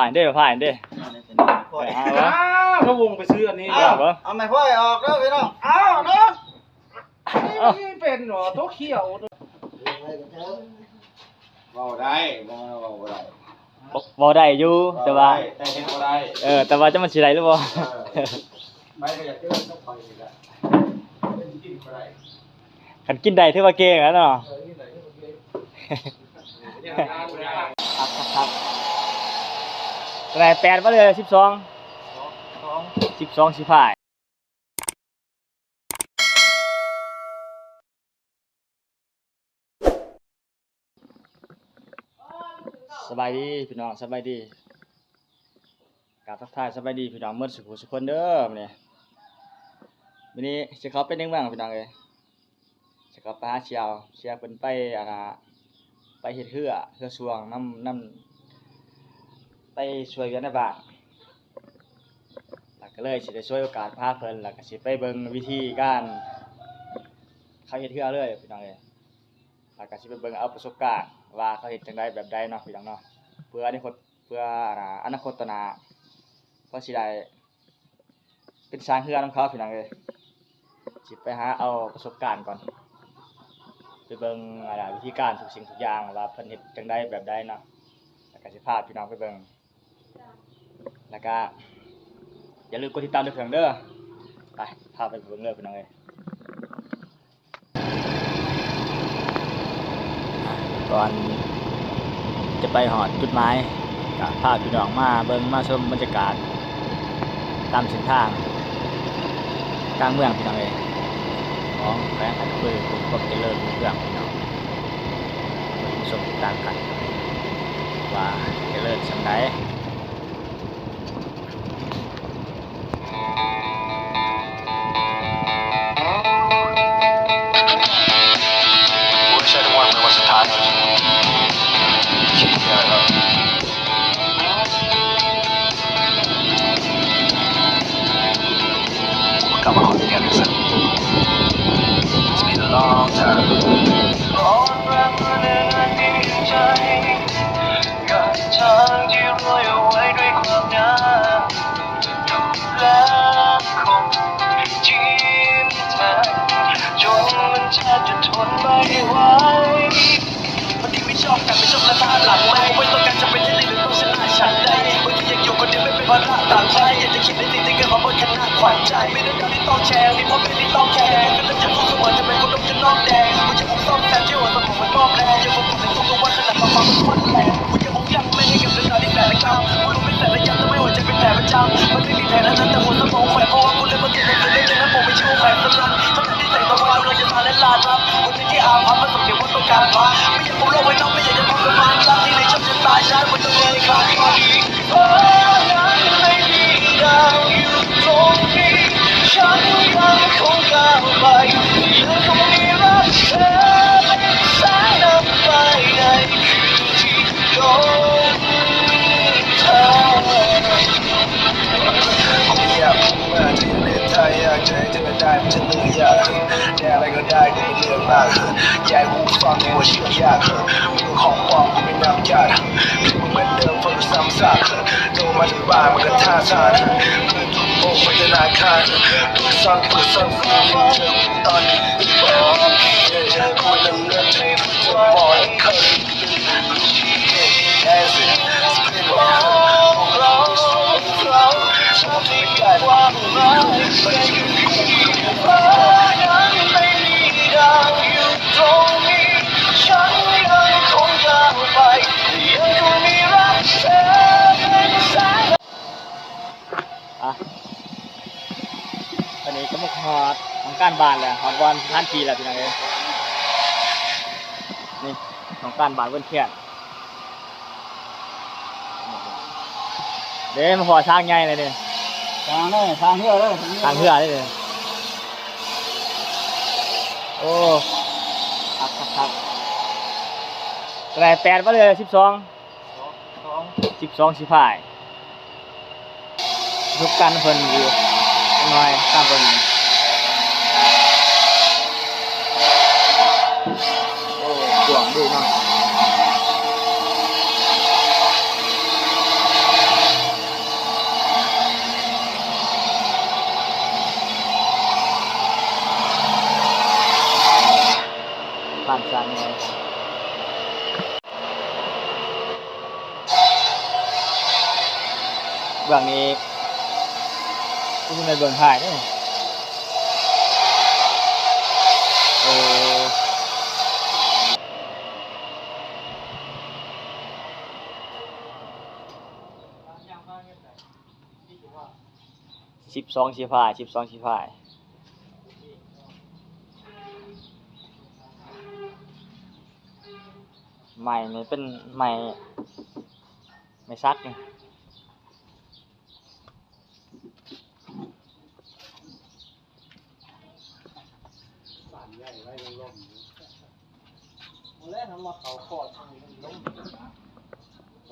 ຜ່ານເດ້ ຜ່ານເດ້ ອ້າວ ພະວົງໄປຊື້ອັນນີ້ ເອົາ ເອົາໄມ້ພອຍອອກເດີພີ່ນ້ອງ ເອົາເນາະ ນີ້ເປັນເນາະ ໂຕຂຽວ ເວົ້າໄດ້ ບໍ່ແມ່ນວ່າເວົ້າບໍ່ໄດ້ ເວົ້າ ເວົ້າໄດ້ຢູ່ ເວົ້າໄດ້ ແຕ່ວ່າ ແຕ່ເຮັດບໍ່ໄດ້ ເອີ ແຕ່ວ່າຈັກມັນຊິໄດ້ຫຼືບໍ່ ເອີ ໄປກໍຢາກເຈີກັບຂ້ອຍນີ້ລະ ເປັນກິນບໍ່ໄດ້ ຄັນກິນໄດ້ຖືວ່າເກັ່ງແລ້ວເນາະ ເອີ ກິນໄດ້ຖືວ່າເກັ່ງ ຄັກໆໆ ແຕ່ແປດມາເລີຍ ສິບສອງ ສອງ ສິບສອງ ສິບຫ້າ ສະບາຍດີພີ່ນ້ອງ ສະບາຍດີ ກາບທັກທາຍສະບາຍດີພີ່ນ້ອງເໝິດສູ່ຜູ້ສູ່ຄົນເດີ ມື້ນີ້ ມື້ນີ້ຊິເຂົ້າໄປໃນເມືອງພີ່ນ້ອງເອີຍ ຊິເຂົ້າໄປຫາສ່ຽວ ສ່ຽວເພິ່ນໄປ ອັນນ່າ ໄປເຮັດເຮືອ ເຮືອຊ່ວງນຳ ນຳ ໄປຊ່ວຍວຽກໃນບ້ານ ແລ້ວກໍເລີຍຊິໄດ້ສວຍໂອກາດພາເພິ່ນ ແລ້ວກໍຊິໄປເບິ່ງວິທີການເຂົາເຮັດເຮືອເລີຍພີ່ນ້ອງເອີຍ ແລ້ວກໍຊິໄປເບິ່ງເອົາປະສົບການວ່າເຂົາເຮັດຈັ່ງໃດແບບໃດເນາະພີ່ນ້ອງເນາະ ເພື່ອອະນາຄົດ ເພື່ອ ອະນາຄົດຕໍ່ໜ້າ ເພື່ອຊິໄດ້ເປັນຊ່າງເຮືອນຳເຂົາພີ່ນ້ອງເອີຍ ຊິໄປຫາເອົາປະສົບການກ່ອນ ໄປເບິ່ງ ອາ ວິທີການທຸກສິ່ງທຸກຢ່າງວ່າເພິ່ນເຮັດຈັ່ງໃດແບບໃດເນາະ ແລ້ວກໍຊິພາພີ່ນ້ອງໄປເບິ່ງ ແລ້ວກະຢ່າລືມກົດຕິດຕາມເດີພີ່ນ້ອງເດີ ໄປ ພາໄປເບິ່ງເລີຍພີ່ນ້ອງເອີຍ ກ່ອນຈະໄປຮອດຈຸດໝາຍ ກະພາພີ່ນ້ອງມາເບິ່ງມາຊົມບັນຍາກາດຕາມເສັ້ນທາງກາງເມືອງພີ່ນ້ອງເອີຍ ຂອງແຂວງອັດຕະປື ຄວາມຈະເລີນຮຸ່ງເຮືອງພີ່ນ້ອງ ມາຊົມຕິດຕາມກັນວ່າຈະເລີນສ່ຳໃດ. Wish I had one more time. Yeah. ກັບມາຄຸຍກັນ It's been a long time. ກັບທາງທີ່ໂລຍເອົາໄວ້ດ້ວຍຄວາມງາມ ແລະ ຄົນທີ່ມີແທ້ ຈົນມັນແທບຈະທົນໄມ່ໄຫວ. ຄົນທີ່ໄມ່ຊອບກັນໄມ່ຊອບແລະພາຫຼັງໄມ້ ບໍ່ຕ້ອງການຈະເປັນທີ່ໜຶ່ງ ຕ້ອງຊະນະຊັ້ນໃດ ຄົນທີ່ຢາກຢູ່ຄົນດຽວໄມ່ເປັນພາລະຕາມໃຜ ຢາກຈະຄິດໃນສິ່ງທີ່ເກີດມາເໝິດຄະນະຂວັນໃຈ ມີເລື່ອງລາວທີ່ຕ້ອງແຊ ມີພໍ່ແມ່ທີ່ຕ້ອງແຄ ຢາກເປັນຄົນເດີມ ຢາກຮູ້ສະເໝີ ຈະເປັນຄົນເດີມ ຈະນອກແດ ບໍ່ຢາກຮູ້ຊອກແຊ ທີ່ຫົວສະໝອງມັນບອບແລ ຢາກບໍ່ເປັນໃນທຸກໆວັນ ຂະໜາດບາງຄວາມມັນຄອນແລ ບໍ່ຢາກຮູ້ ຍັງແມ່ນໃຫ້ກັບເລື່ອງລາວທີ່ແປກຈຳ ບໍ່ຮູ້ເປັນແສນລະຢ່າງ ແຕ່ໃນຫົວໃຈເປັນແຜປະຈຳ ມັນໄດ້ມີແຜນັ້ນ ແຕ່ຫົວສະໝອງແຂວງ ເພາະວ່າກູເລີຍບໍ່ເປັນໜັງສື ເລີຍຈະນັບບໍ່ມີຊື່ແຂວງສະໜັ່ນ ຂະນະທີ່ແສງຕາວັນກຳລັງຈະສາແລະຫຼາດຮັບ ຄົນທີ່ອາພັບ ປະສົບກັບວັນປະກາດພະ ບໍ່ຢາກຮູ້ໂລກພາຍນອກ ບໍ່ຢາກຈະພົບກັບມານ ລັກທີ່ໃນໂຊກຊະຕາ ຊາດບໍ່ຕ້ອງເລີຍຂາດຄວາມດີ ເພາະນັ້ນໃນທີ່ດາວຢູ່ຕົງນີ້ ສັນຍັງຄົງກ້າວໄປ ຍັງຄົງມີຮັກເທີເປັນແສງນຳໄປໃນ ອ່ະ ຕອນນີ້ກໍມາຮອດຫ້ອງການບ້ານແລ້ວ ຮອດບ່ອນສະຖານທີ່ແລ້ວພີ່ນ້ອງເອີຍ ນີ້ຫ້ອງການບ້ານເວີນແຄນ ເດ້ ມາພໍ້ທາງໃຫຍ່ເລີຍນີ້ ທາງນີ້ ທາງເຮືອເດີ ທາງເຮືອເດ້ນີ້ ໂອ້ ຄັກໆໆ ແຕ່ແປດມາເລີຍ ສິບສອງ ສິບສອງ ສິບຫ້າ ປະສົບການນຳເພິ່ນຢູ່ຈັກໜ້ອຍ ຕາມເພິ່ນ ໂອ້ ກວ້າງດີເນາະ. ເບື້ອງນີ້ ບໍ່ແມ່ນເບື້ອງທ້າຍເດ້. ໂອ້ ສິບສອງສີພາຍ ສິບສອງສີພາຍ. ໄມ້ນີ້ເປັນໄມ້ ໄມ້ສັກນີ້. ບານໃຫຍ່ໄວ້ລົມໆ ບໍ່ແລ້ວ ເຮົາມາເຂົ້າຄອດ ເຮົາ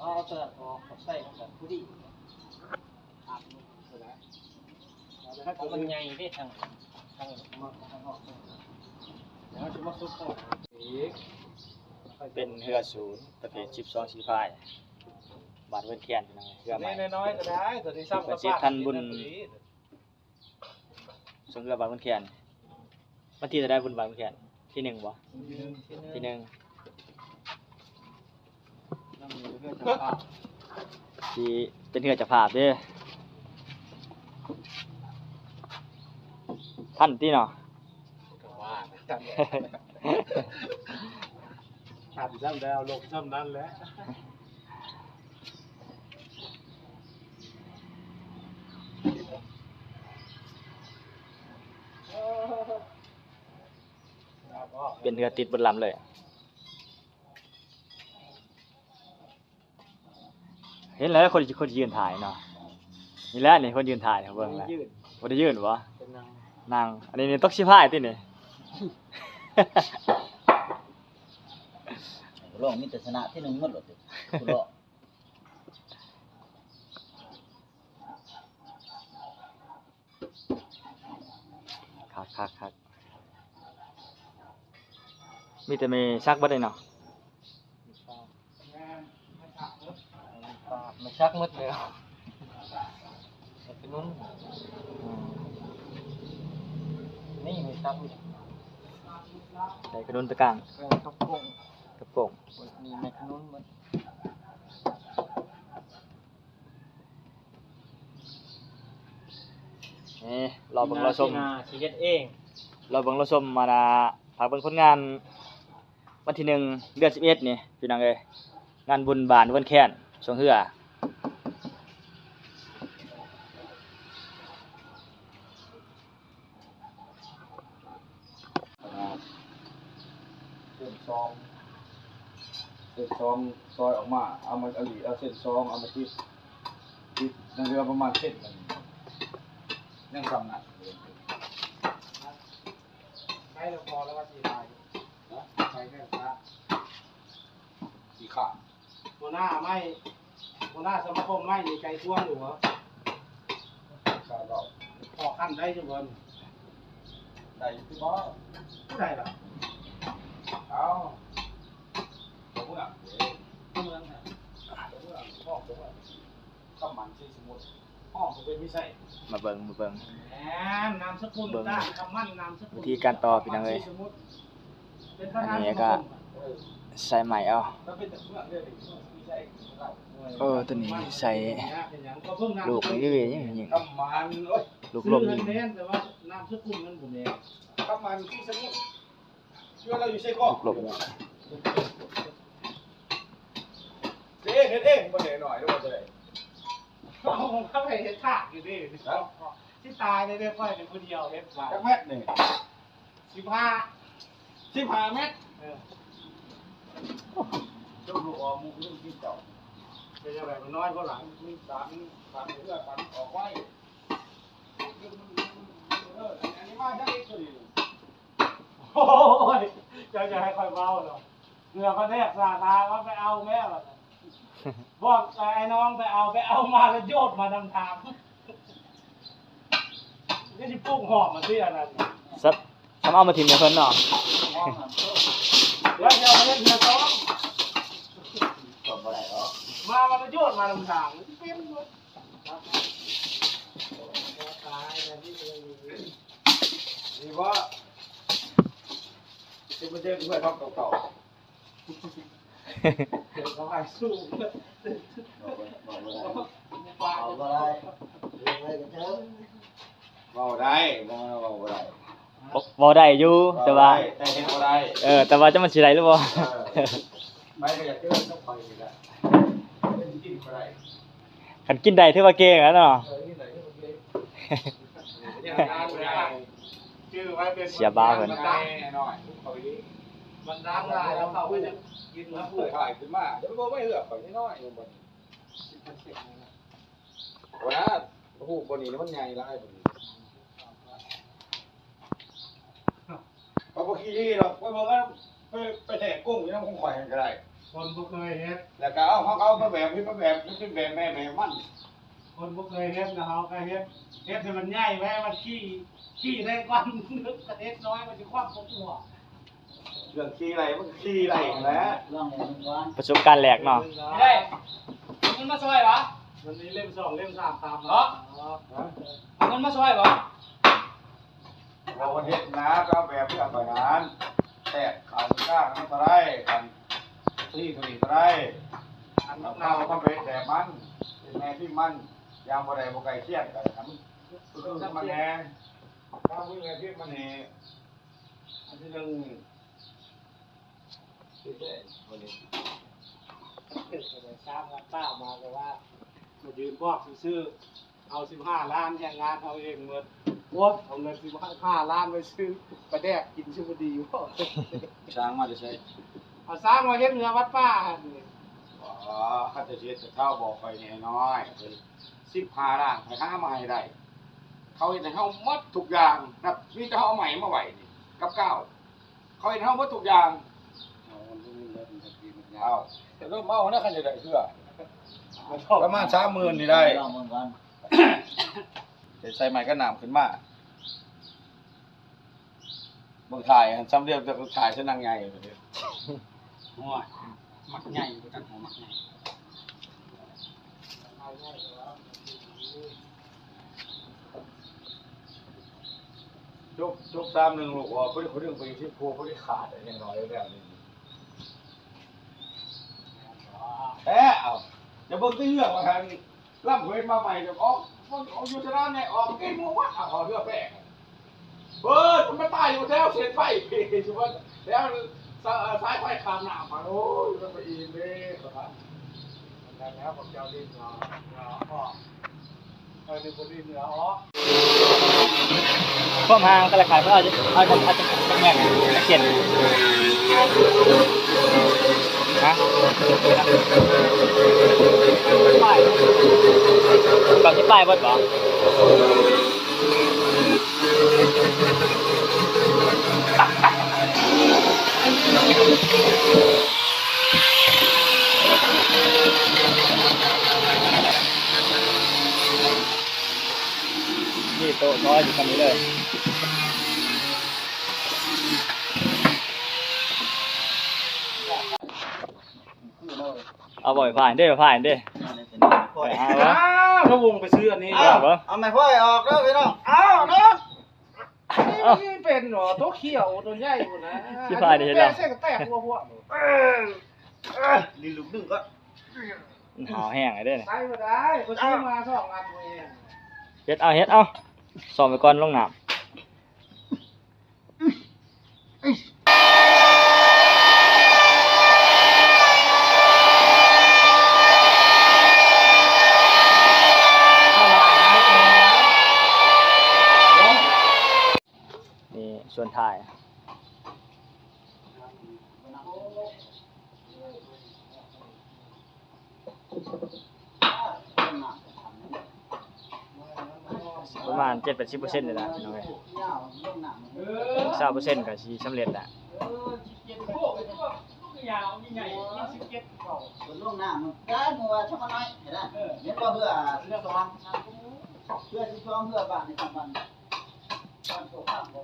ເອົາແຕ່ອອກ ເອົາໃສ່ມັນກະພໍດີ. ມັນໃຫຍ່ເດ້ ທາງ ທາງ ເປັນເຮືອສູນປະເພດສິບສອງສີພາຍ ບ້ານເວີນແຄນ ເຮືອໃໝ່ ນ້ອຍໆ ກໍໄດ້ ຕົວນີ້ຊ້ຳ ເພິ່ນຊິທັນບຸນ ສົ່ງເຮືອບ້ານເວີນແຄນ. ວັນທີເທົ່າໃດບຸນບ້ານເວີນແຄນ? ທີໜຶ່ງບໍ່? ທີໜຶ່ງ ທີໜຶ່ງ. ຊິເປັນເຮືອເຈົ້າພາບເດ້. ທັນຕິເນາະ? ກໍວ່າ ທັນຊ້ຳແລ້ວ ລົງຊ້ຳນັ້ນແຫຼະ. ເປັນເຮືອຕິດເບິດລຳເລີຍ. ເຫັນແລ້ວ ຄົນ ຄົນຢືນຖ່າຍເນາະ. ນີ້ແຫຼະ ນີ້ຄົນຢືນຖ່າຍ ເບິ່ງແລ້ວ ບໍ່ໄດ້ຢືນ ບໍ່ໄດ້ຢືນບໍ່? ເປັນນັ່ງ ນັ່ງ. ອັນນີ້ ນີ້ຕົກສີພາຍຕິນີ້. ລອງມີແຕ່ຊະນະທີໜຶ່ງໝົດໂລດຕິ ຜູ້ລອກ. ຄັກໆໆ ມີແຕ່ແມ່ສັກເບິດເລີຍເນາະ. ແມ່ນ ແມ່ສັກເບິດແລ້ວ ແມ່ຂະໜຸນ. ອືມ ນີ້ແມ່ສັກເບິດ ແມ່ຂະໜຸນຕະກາງ ເອີ ກັບກົງ ກັບກົງ. ນີ້ແມ່ຂະໜຸນເບິດ. ເອີ ລໍເບິ່ງລໍຊົມ ປີໜ້າຊິເຮັດເອງ. ລໍເບິ່ງລໍຊົມ ມານາ ຝາກເບິ່ງຜົນງານ ວັນທີໜຶ່ງ ເດືອນສິບເອັດນີ້ ພີ່ນ້ອງເອີຍ ງານບຸນບ້ານເວີນແຄນ ຊ່ວງເຮືອ. ເສັ້ນສອງ ເສັ້ນສອງຊອຍອອກມາ ເອົາມາອັນນີ້ ເອົາເສັ້ນສອງເອົາມາຕິດ ຕິດໃນເຮືອປະມານເສັ້ນໜຶ່ງ ຍັງສ່ຳນັ້ນ. ໃຊ້ແລ້ວພໍແລ້ວວ່າຊິຫຼາຍ ໃຊ້ແລ້ວຊະ ຂີ້ຄ້ານ. ຫົວໜ້າໄມ້ ຫົວໜ້າສະມາຄົມໄມ້ນີ້ໃຈກວ້າງຢູ່ບໍ່? ຂ້າເວົ້າ ພໍຂັ້ນໄດ້ຢູ່ບໍ່? ໄດ້ຢູ່ຕິບໍ່? ຜູ້ໃດລະ? ເອົ້າ ຕົວເມືອງເດ້ ຕົວເມືອງນະ ຕົວເມືອງ ຫ້ອງຕົວເມືອງ ຄຳໝັນສີສະໝຸດ. ມາເບິ່ງ ມາເບິ່ງ ແມ່ນ ນາມສະກຸນ ເບິ່ງ ຕາມຄຳໝັ້ນ ນາມສະກຸນ ວິທີການຕໍ່ ພີ່ນ້ອງເອີຍ. ອັນນີ້ກໍໃສ່ໄມ້ເອົາ. ເອີ ຕົວນີ້ໃສ່ລູກນີ້ ລູກລົມນີ້ ແມ່ນ ແຕ່ວ່ານາມສະກຸນມັນບໍ່ແມ່ນ ຄຳໝັນສີສະໝຸດ. ເຊື່ອລາວຢູ່ໃສກໍ ລູກລົມນີ້ ເຮັດເອງ ເຮັດເອງບໍ່ແນ່ໜ້ອຍ ຫຼືວ່າຈັ່ງໃດ? ເອົາ ເຂົາໃຫ້ເຮັດທາງຢູ່ເດ້ ຊິຕາຍເດ້ ຂ້ອຍເປັນຜູ້ດຽວເຮັດ ຈັກແມັດນີ້? ສິບຫ້າ ສິບຫ້າແມັດ. ເອີ ໂອ້ ເຈົ້າລູກອອກໝູ່ເລື່ອງທີ່ເຈົ້າ ເປັນຈັ່ງໃດ ມັນນ້ອຍກວ່າຫຼັງ ມີສາມ ສາມເຮືອ ສາມອອກໄວ. ເອີ ອັນນີ້ມາທາງນີ້ຕົວນີ້. ໂອ້ຍ ເຈົ້າຈະໃຫ້ຂ້ອຍເວົ້າເນາະ ເພື່ອພະແນກສາທາລະໄປເອົາແມ່ວ່າຊັ້ນ ບອກໄອ້ນ້ອງໄປເອົາ ໄປເອົາມາແລ້ວໂຍນມານຳທາງ ຄືຊິປູກຫອມມາຊິອັນນັ້ນ ຊຳ ຊຳເອົາມາຖິ້ມໃຫ້ເພິ່ນເນາະ ແລ້ວຊິເອົາມາເຮັດເຮືອນຕໍ່ ມາ ມາແລ້ວໂຍນມານຳທາງ ຊິເປັນບໍ່? ຕາຍແລ້ວນີ້ ນີ້ບໍ່ ຊິມາເຈີເພື່ອນເຮົາເກົ່າໆ ເຂົາໃຫ້ສູ້ ບອກເລີຍ ບອກເລີຍ ປາກ ເວົ້າໄດ້ ເວົ້າໄດ້ ບໍ່ ເວົ້າໄດ້ຢູ່ ເວົ້າໄດ້ ແຕ່ວ່າ ແຕ່ເຮັດບໍ່ໄດ້ ເອີ ແຕ່ວ່າຈັກມັນຊິໄດ້ຫຼືບໍ່ ເອີ ໄປກໍຢາກເຈີກັບຂ້ອຍນີ້ລະ ເປັນກິນບໍ່ໄດ້ ຄັນກິນໄດ້ຖືວ່າເກັ່ງແລ້ວເນາະ ເອີ ກິນໄດ້ຖືວ່າເກັ່ງ ເສຍບາເພິ່ນ ບັນດາຫຼາຍແລ້ວເຂົາກໍຈະກິນ ເພິ່ນຂາຍຂຶ້ນມາ ແຕ່ບໍ່ໄວ້ເຮືອຂ້ອຍນ້ອຍ ໂອ້ຍ ໂອ້ໂຫ ບ່ອນນີ້ມັນໃຫຍ່ຫຼາຍ ບ່ອນນີ້ ຂ້ອຍບໍ່ຂີ້ເລດອກ ຂ້ອຍເບິ່ງແລ້ວ ໄປ ໄປແທກກົງຢູ່ນຳຂອງຂ້ອຍຫັ້ນກໍໄດ້ ຄົນບໍ່ເຄີຍເຮັດ ແລ້ວກໍເອົາ ເຮົາກໍເອົາໄປແບບ ເຮັດໄປແບບ ເຮັດເປັນແບບແມ່ແບບມັນ ຄົນບໍ່ເຄີຍເຮັດ ແລ້ວເຮົາກໍເຮັດ ເຮັດໃຫ້ມັນໃຫຍ່ໄວ້ ມັນຂີ້ ຂີ້ໄດ້ກ່ອນ ເຮັດນ້ອຍ ມັນຊິຄວາມບໍ່ຕົວ ເລື່ອງຂີ່ໄລ່ມັນກໍຂີ່ໄລ່ຫັ້ນແຫຼະ ປະສົບການແລກເນາະ ໄດ້ ເອົາເງິນມາຊ່ອຍຫວາ? ມັນມີເຫຼັ້ມສອງ ເຫຼັ້ມສາມຕາມມາ ເອົາເງິນມາຊ່ອຍຫວາ? ບໍ່ ມັນເຮັດນາ ກໍເອົາແບບເພື່ອຂ້ອຍຫັ້ນ ແທກເຂົ້າກາງມັນເທົ່າໃດ ຄັນທີ່ຕົວນີ້ເທົ່າໃດ ອັນເອົາເຂົ້າມາເປັນແບບມັນ ເປັນແມ່ພິມມັນ ຢ່າງບໍ່ໄດ້ບໍ່ໃກ້ຄຽງກັນ ໃຫ້ມັນຄືມັນແດ່ ຖ້າມີແມ່ພິມມັນນີ້ ອັນທີ່ໜຶ່ງ ຊິແທ້ ມື້ນີ້ ໄປສ້າງວັດປ່າມາ ແຕ່ວ່າມາຢືນບອກຊື່ໆ ເອົາສິບຫ້າລ້ານ ແຮງງານເຮົາເອງໝົດ ໂອ້ຍ ເອົາເງິນສິບຫ້າລ້ານໄປຊື້ປາແດກກິນຊິບໍ່ດີບໍ? ສ້າງມາແຕ່ໃສ? ເອົາສ້າງມາເຮັດເຮືອນວັດປ່າຫັ້ນ ອໍ ຄັນຈະເຮັດໃຫ້ເຂົາບອກຂ້ອຍແນ່ນ້ອຍ ເພິ່ນສິບຫ້າລ້ານ ຂ້ອຍຫາມາໃຫ້ໄດ້ ເຂົາເຮັດໃຫ້ເຮົາໝົດທຸກຢ່າງ ນັບ ມີແຕ່ເຮົາເອົາໄມ້ມາໄວ້ນີ້ ກັບກາວ ເຂົາເຮັດໃຫ້ເຮົາໝົດທຸກຢ່າງ ເອົາ ແຕ່ລົມເອົານະ ຄັນຈະໄດ້ເທື່ອ ປະມານສາມໝື່ນນີ້ໄດ້ ລອງເບິ່ງກ່ອນ ຈະໃສ່ໄມ້ກັບນ້ຳຂຶ້ນມາ ເບິ່ງຖ່າຍ ສ່ຳດຽວຈະຖ່າຍຊະນາງໃຫຍ່ ໂອ້ຍ ມັກໃຫຍ່ ບໍ່ຈັກຫົວມັກໃຫຍ່ ຈົບ ຈົບສາມໜຶ່ງລູກອອກ ພໍດີ ພໍດີໄປສິບໂຄ ພໍດີຂາດ ຢ່າງໜ້ອຍແລ້ວນີ້ ແທ້ ເອົາ ຈະເບິ່ງແຕ່ເຮືອວ່າຫັ້ນ ລຳເພິ່ນມາໃໝ່ ອອກ ອອກຢູ່ສະໜາມໃຫຍ່ ອອກເກມໂມງວະ ເອົາເຮືອແປງ ເບີດ ມັນມາຕາຍຢູ່ແຖວເສັ້ນໄຟ ແຖວສາຍໄຟຂ້າມນ້ຳ ໂອ້ຍ ມັນໄປອີກເດ້ ແລ້ວພວກເຈົ້າຫຼິ້ນເນາະ ເນາະ ຄວາມຫ່າງແຕ່ລະຂັ້ນ ເພິ່ນເອົາ ເອົາຈັກ ເອົາຈັກແມັດ ຈັກເຊັນ ຮະ ເກົ້າສິບປາຍເບິດບໍ? ນີ້ໂຕະຊອຍຢູ່ສ່ຳນີ້ເລີຍ ເອົາບໍ່ ໄປຜ່ານເດ້ ໄປຜ່ານເດ້ ໄປຫາບໍ່ ອ້າວ ພະວົງໄປຊື້ອັນນີ້ ອ້າວ ເອົາໄມ້ພອຍອອກເດີພີ່ນ້ອງ ອ້າວເນາະ ນີ້ເປັນເນາະ ໂຕຂຽວ ໂຕໃຫຍ່ພຸ້ນນະ ຊິພາໄດ້ເຮັດແລ້ວ ແຕກຫົວພວກ ເອີ ຫຼິ້ນລູກໜຶ່ງກໍ ມັນຫາວແຮງເດ້ ໃຊ້ບໍ່ໄດ້ ຂ້ອຍຊື້ມາສອງອັນ ເຮັດເອົາ ເຮັດເອົາ ຊ້ອມໄວ້ກ່ອນ ລົງນ້ຳ ນີ້ສ່ວນທ້າຍ ປະມານເຈັດແປດສິບເປີເຊັນນີ້ແຫຼະພີ່ນ້ອງເອີຍ ຊາວເປີເຊັນກໍຊິສຳເລັດແລ້ວ ເອີ ສິບເຈັດ ໂອ້ ມັນຍາວ ມັນໃຫຍ່ ມັນສິບເຈັດ ເຂົາລົງນ້ຳ ມັນກາຍເມື່ອວ່າທຳມະນ້ອຍ ເຫັນນະ ເຫັນບໍ່ ເຮືອ ເຮືອສອງ ເຮືອສິບສອງ ເຮືອບ້ານນີ້ ທຳບ້ານ ບ້ານໂຕຂ້າມບໍ່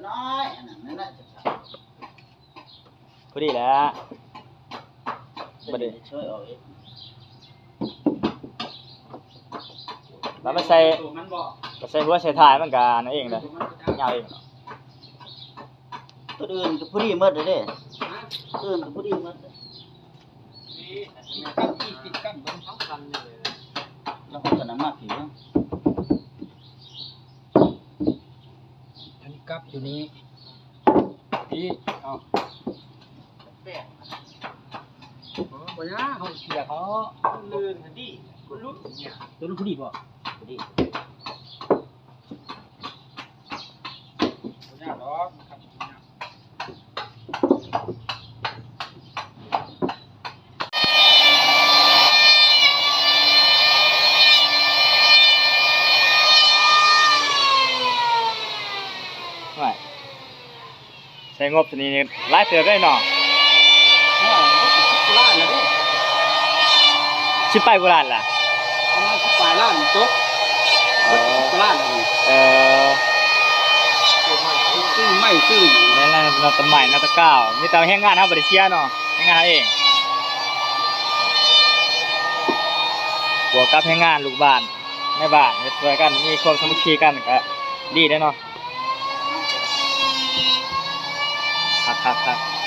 ນ້ອຍໆ ອັນນັ້ນ ນ້ອຍໆ ຈັກສາມ ພໍດີແຫຼະ ບໍ່ໄດ້ ຊ່ວຍອອກອີກ ແລ້ວມາໃສ່ ໂຕມັນບໍ່ ກໍໃສ່ຫົວໃສ່ທ້າຍ ມັນກໍອັນນັ້ນເອງເດ້ ໂຕມັນບໍ່ ຍາວເອງເນາະ ໂຕອື່ນກໍພໍດີໝົດເດ້ ຮະ ເອີ້ນກໍບໍ່ດີໝົດ ຕິດກັນ ຕິດກັນເບິ່ງ ແລ້ວເອົາຕົວນັ້ນມາພີ້ເບິ່ງ ອັນນີ້ກັບຢູ່ນີ້ ພີ້ ເອົາ ແປງ ບໍ່ຍາກ ເຮົາເສຍເຂົາ ເລື່ອນຫັ້ນດີ ມັນຫຼຸດເນຍ ຕົວນັ້ນພໍດີບໍ່? ພໍດີ. ໃຊ້ງົບຊະນີ້ຫຼາຍເຕີບເດ້ເນາະ. ໂອ້ຍ ສິບປາຍກວ່າລ້ານລະ ປະມານສິບປາຍລ້ານຈົບ ເອີ ສິບກວ່າລ້ານລະນີ້. ເອີ ຊື້ໄມ້ຊື້ຫຍັງ ແມ່ນແລ້ວເນາະ ຕົ້ນໄມ້ເນາະ ແຕ່ເກົ່າ ມີແຕ່ແຮງງານເຮົາບໍ່ໄດ້ເສຍເນາະ ແຮງງານເຮົາເອງ ບວກກັບແຮງງານລູກບ້ານໃນບ້ານເຮັດຊ່ວຍກັນ ມີຄວາມສາມັກຄີກັນ ກະດີເດ້ເນາະ. ຄັກໆໆ.